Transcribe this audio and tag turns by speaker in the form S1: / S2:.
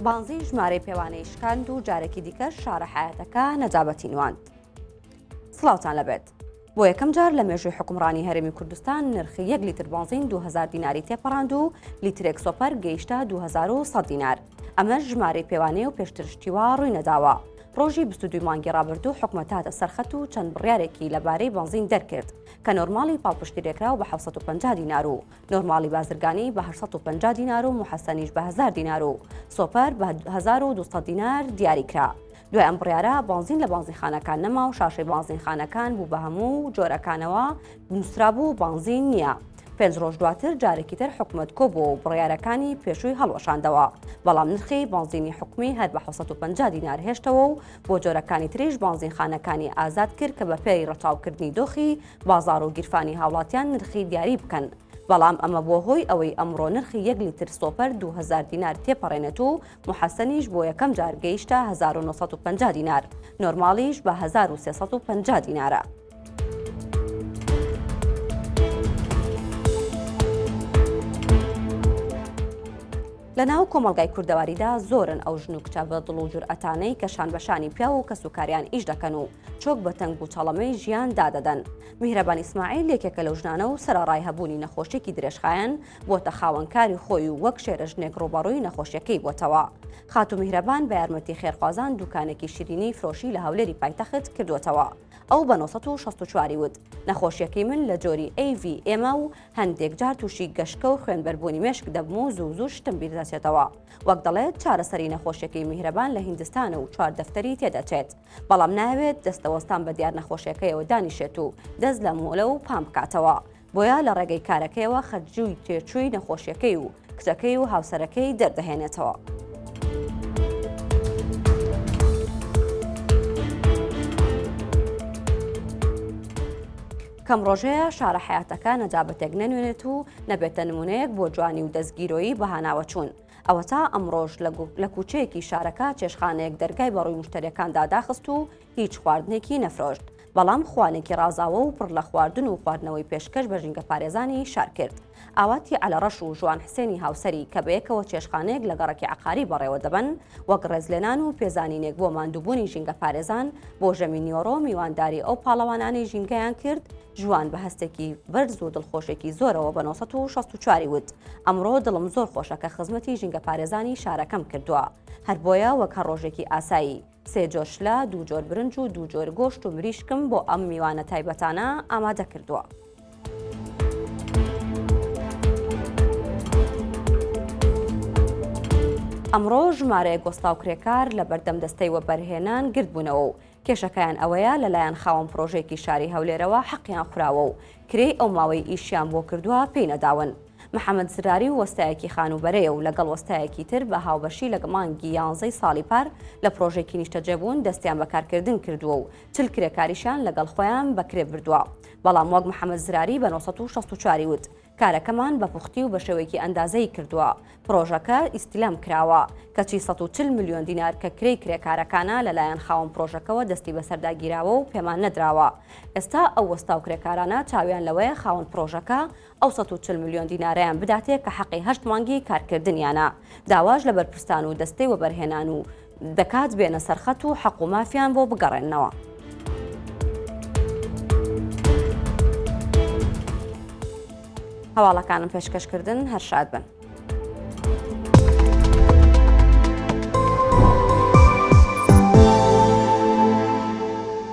S1: بانزین ژمارەی پێوانەی شکاند و جارێکی دیکەش شارە حەیاتەکە نەجابەتی نواند. سڵاوتان لەبێت. بۆ یەکەم جار لە مێژووی حوکمڕانی هەرێمی کوردستان نرخی یەک لیتر بانزین 2000 دیناری تێپەڕاند و لیترێک سۆپەر گەیشتە 2100 دینار. ئەمەش ژمارەی پێوانەیە و پێشتر شتی وا ڕووی نەداوە. ڕۆژی 22 مانگی ڕابردوو حکومەت هاتە سەر خەت و چەند بڕیارێکی لەبارەی بەنزین دەرکرد کە نۆرماڵی پاڵپشتی لێکراو بە 750 دینار و نۆرماڵی بازرگانی بە 850 دینار و موحەسەنیش بە 1000 دینار و سۆپەر بە 1200 دینار دیاری کرا. دوای ئەم بڕیارە بانزین لە بانزینخانەکان نەما و شاشەی بانزینخانەکان بوو بە هەموو جۆرەکانەوە نووسرابوو بانزین نییە. پێنج ڕۆژ دواتر جارێکی تر حکومەت کۆبووە و بڕیارەکانی پێشووی هەڵوەشاندەوە، بەڵام نرخی بانزینی حکومی هەر بە 750 دینار هێشتەوە و بۆ جۆرەکانی تریش بانزینخانەکانی ئازاد کرد کە بەپێی ڕەچاوکردنی دۆخی بازاڕ و گیرفانی هاوڵاتیان نرخی دیاری بکەن. بەڵام ئەمە بووە هۆی ئەوەی ئەمڕۆ نرخی یەک لیتر سۆپەر 2000 دینار تێپەڕێنێت و موحەسەنیش بۆ یەکەم جار گەیشتە 1950 دینار، نۆرماڵیش بە 1350 دینارە. لە ناو کۆمەڵگای کوردەواریدا زۆرن ئەو ژن و کچە بە دڵ و جورئەتانەی کە شان بە شانی پیاو و کەسوکاریان ئیش دەکەن و چۆک بە تەنگ و چەڵەمەی ژیان دادەدەن. میهرەبان ئیسماعیل یەکێکە لەو ژنانە و سەرەڕای هەبوونی نەخۆشیەکی درێژخایەن بۆتە خاوەن کاری خۆی و وەک شێرە ژنێک ڕووبەڕووی نەخۆشیەکەی بۆتەوە. خاتوو میهرەبان بە یارمەتی خێرخوازان دوکانێکی شیرینی فرۆشی لە هەولێری پایتەخت کردووەتەوە. ئەو بە 964 ی وت، نەخۆشیەکەی من لە جۆری AVM ە و هەندێک جار تووشی گەشکە و خوێنبەربوونی مێشک دەبم و زوو زوو شتم بیردەچێتەوە. وەک دەڵێت چارەسەری نەخۆشیەکەی میهرەبان لە هیندستانە و چوار دەفتەری تێدەچێت. بەڵام نایەوێت دەستەوەستان بە دیار نەخۆشیەکەیەوە دانیشێت و دەست لە مۆلە و پان بکاتەوە. بۆیە لە ڕێگەی کارەکەیەوە خەرجی و تێچووی نەخۆشیەکەی و کچەکەی و هاوسەرەکەی دەردەهێنێتەوە. کەم ڕۆژەیە شارە حەیاتەکە نەجابەتێک نەنوێنێت و نەبێتە نمونەیەک بۆ جوانی و دەستگیرۆیی بەهاناوەچوون. ئەوەتا ئەمڕۆش لە کوچەیەکی شارەکە چێشخانەیەک دەرگای بەڕووی مشتەریەکاندا داخست و هیچ خواردنێکی نەفرۆشت، بەڵام خوانێکی ڕازاوە و پڕ لە خواردن و خواردنەوەی پێشکەش بە ژینگەپارێزانی شار کرد. ئاواتی عەلەڕەش و ژوان حسێنی هاوسەری کە بەیەکەوە چێشتخانەیەک لە گەڕەکی عەقاری بەڕێوەدەبەن، وەک ڕێزلێنان و پێزانینێک بۆ ماندووبوونی ژینگەپارێزان بۆ ژەمی نیوەڕۆ میوانداری ئەو پاڵەوانانەی ژینگەیان کرد، ژوان بە هەستێکی بەرز و دڵخۆشێکی زۆرەوە بە 964 ی وت، ئەمڕۆ دڵم زۆر خۆشە کە خزمەتی ژینگەپارێزانی شارەکەم کردووە، هەر بۆیە وەک هەر ڕۆژێکی ئاسایی، سێ جۆر شلە، دوو جۆر برنج و دوو جۆر گۆشت و مریشکم بۆ ئەم میوانە تایبەتانە ئامادە کردووە. ئەمڕۆ ژمارەیەک وەستا و کرێکار لە بەردەم دەستەی وەبەرهێنان گردبوونەوە و کێشەکەیان ئەوەیە لەلایەن خاوەن پرۆژەیەکی شاری هەولێرەوە حەقیان خوراوە و کرێی ئەو ماوەی ئیشیان بۆ کردووە پێی نەداون. محەمەد زراری وەستایەکی خانووبەرەیە و لەگەڵ وەستایەکی تر بە هاوبەشی لە مانگی یانزەی ساڵی پار لە پرۆژەیەکی نیشتەجێبوون دەستیان بە کارکردن کردووە و 40 کرێکاریشیان لەگەڵ خۆیان بە کرێ بردووە. بەڵام وەک محەمەد زراری بە 964 ی وت، کارەکەمان بە پوختی و بە شێوەیەکی ئەندازەیی کردووە، پرۆژەکە ئیستیلام کراوە، کەچی 140 ملیۆن دینار کە کرێی کرێکارەکانە لەلایەن خاوەن پرۆژەکەوە دەستی بەسەردا گیراوە و پێمان نەدراوە. ئێستا ئەو وەستا و کرێکارانە چاویان لەوەیە خاوەن پرۆژەکە ئەو 140 ملیۆن دینارەیان بداتێ کە حەقی هەشت مانگی کارکردنیانە. داواش لە بەرپرسان و دەستەی وەبەرهێنان و دەکات بێنە سەرخەت و حەق و مافیان بۆ بگەڕێننەوە. هەواڵەکانم پێشکەشکردن هەر شاد بن.